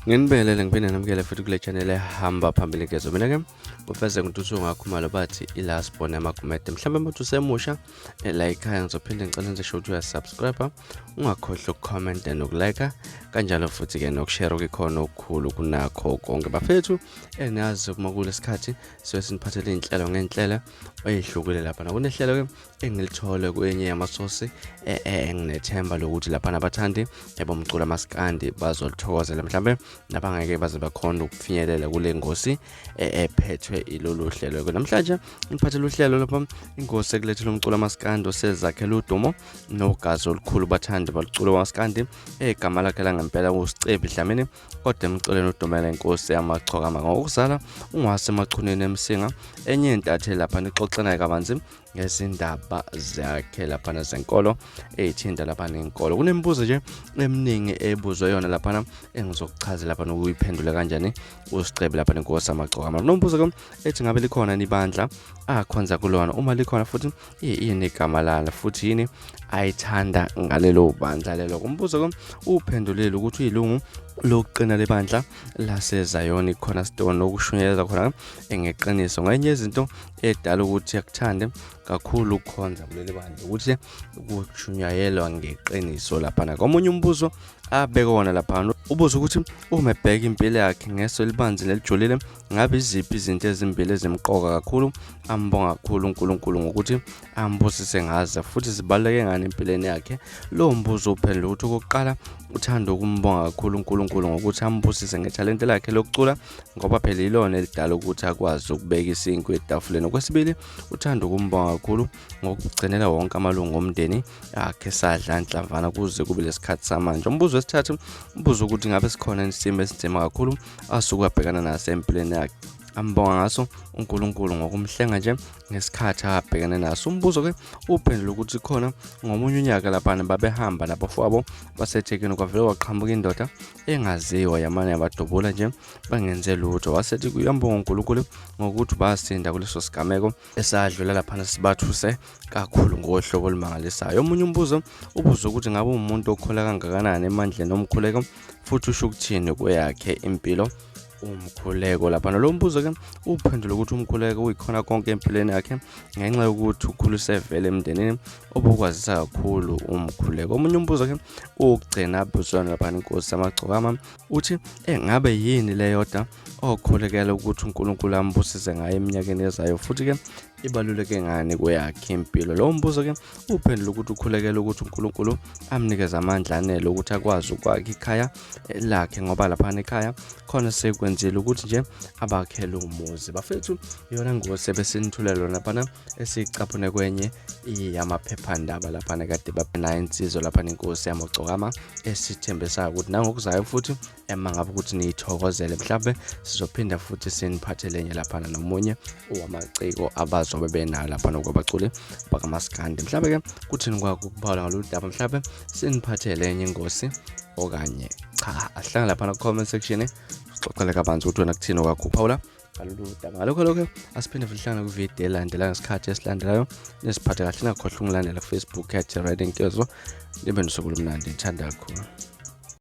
Nginibingelele ngiphinde namukele futhi kule channel ehamba phambili ngezo. Mina-ke ufeze ngintuthu ngakhumalo bathi i-last born yamagumede. Mhlawumbe uma usemusha la ekhaya ngizophinde ngicela nje ukuthi uyasubscribe, ungakhohlwa ukucomment nokulike kanjalo futhi-ke nokushare okukhona okukhulu kunakho konke. Bafethu enazi uma kulesikhathi siyobe siniphathele iy'nhlelo ngey'nhlelo ey'hlukile lapha. Nakunehlelo-ke engilithole kwenye yamasosi enginethemba lokuthi laphana abathandi bomculo amaskandi bazolithokozela, mhlambe nabangeke baze bakhona ukufinyelela kule ngosi ephethwe ilolu hlelo. Namhlanje ngiphathele uhlelo lapha ingosi ekulethela umculo amaskandi osezakhela udumo nogazi olukhulu bathandi baluculo maskandi, egama lakhe langempela uSicebi Dlamini, kodwa emculweni udumela inkosi yamachokama. Ngokuzala ungowaseMachunwini eMsinga. Enye intatheli lapha nixoxe naye kabanzi ngezindaba zakhe laphana zenkolo eyithinta laphana inkolo. Kunemibuzo nje eminingi ebuzwe yona laphana engizokuchazela laphana ukuyiphendula kanjani uSicebi laphana inkosi amagcokama. Kunombuzo ke ethi ngabe likhona ibandla akhonza kulona, uma likhona futhi yini igama lalo futhi yini ayithanda ngalelo bandla lelo. Umbuzo ke uphendulile ukuthi uyilungu lokuqina lebandla laseZayoni Cornerstone okushunyayelwa khona ngeqiniso. Ngenye izinto edala ukuthi akuthande kakhulu ukukhonza kuleli bandla ukuthi kushunyayelwa ngeqiniso laphana. Komunye umbuzo abeke wona laphana ubuza ukuthi uma ebheka impilo yakhe ngeso elibanzi nelijulile, ngabe iziphi izinto ezimbili ezimqoka kakhulu ambonga kakhulu uNkulunkulu ngokuthi ambusise ngazo futhi zibaluleke ngani empilweni yakhe. Lowo mbuzo uphendula ukuthi okokuqala uthanda ukumbonga kakhulu uNkulunkulu ngokuthi ambusise ngethalente lakhe lokucula, ngoba phela yilona elidala ukuthi akwazi ukubeka isinkwa etafuleni. Okwesibili, uthanda ukumbonga kakhulu ngokugcinela wonke amalungu omndeni akhe sadla nhlamvana kuze kube lesikhathi samanje. Umbuzo wesithathu umbuzo ukuthi ngabe sikhona isimo esinzima kakhulu asuke abhekana naso empilweni yakhe, ambonga ngaso uNkulunkulu ngokumhlenga nje ngesikhathi abhekene naso. Umbuzo-ke uphendula ukuthi khona ngomunye unyaka laphana babehamba nabafowabo baseThekwini, kwavele kwaqhamuka indoda engaziwa yamane yabadubula nje bangenze lutho. Wasethi kuyambonga uNkulunkulu ngokuthi basinda kuleso sigameko esadlula laphana sibathuse kakhulu ngohlobo olumangalisayo. Omunye umbuzo ubuza ukuthi ngabe umuntu okhola kangakanani emandleni omkhuleko futhi usho ukuthini kweyakhe impilo umkhuleko laphana. Lo mbuzo-ke uphendula ukuthi umkhuleko uyikhona konke empilweni yakhe ngenxa yokuthi ukhulise vele emndenini obukwazisa kakhulu umkhuleko. Omunye umbuzo-ke uwukugcina abuzwana laphana inkosi yamagcokama uthi engabe yini leyoda okhulekela ukuthi uNkulunkulu ambusise ngayo eminyakeni ezayo futhi-ke ibaluleke ngani kweyakhe impilo. Lowo mbuzo-ke uphendula ukuthi ukhulekela ukuthi uNkulunkulu amnikeze amandla anele ukuthi akwazi ukwakha ikhaya lakhe, ngoba laphana ekhaya khona sekwenzile ukuthi nje abakhele umuzi. Bafethu, iyona ngosi ebesinithulela lona laphana esicaphune kwenye yamaphephandaba laphana kade babenayo insizwa laphana inkosi yamagcokama esithembisayo ukuthi nangokuzayo futhi ema ngabe ukuthi niyithokozele mhlawumbe sizophinda futhi siniphathele enye laphana nomunye wamaciko abazobe benayo laphana kwabaculi bakamaskandi. Mhlawumbe ke kuthini kwakho ukuphawula ngalolu daba, mhlawumbe siniphathele enye ingosi okanye cha? Ahlangane laphana ku-comment section sixoxele kabanzi ukuthi wena kuthini okwakho ukuphawula ngalolu daba. Ngalokho lokho asiphinde futhi hlangane kwividiyo elandelayo ngesikhathi esilandelayo. Nisiphathe kahle, ningakhohlwa ungilandela ku-Facebook @redinkezo. Nibe nosuku olumnandi, ngithanda kakhulu.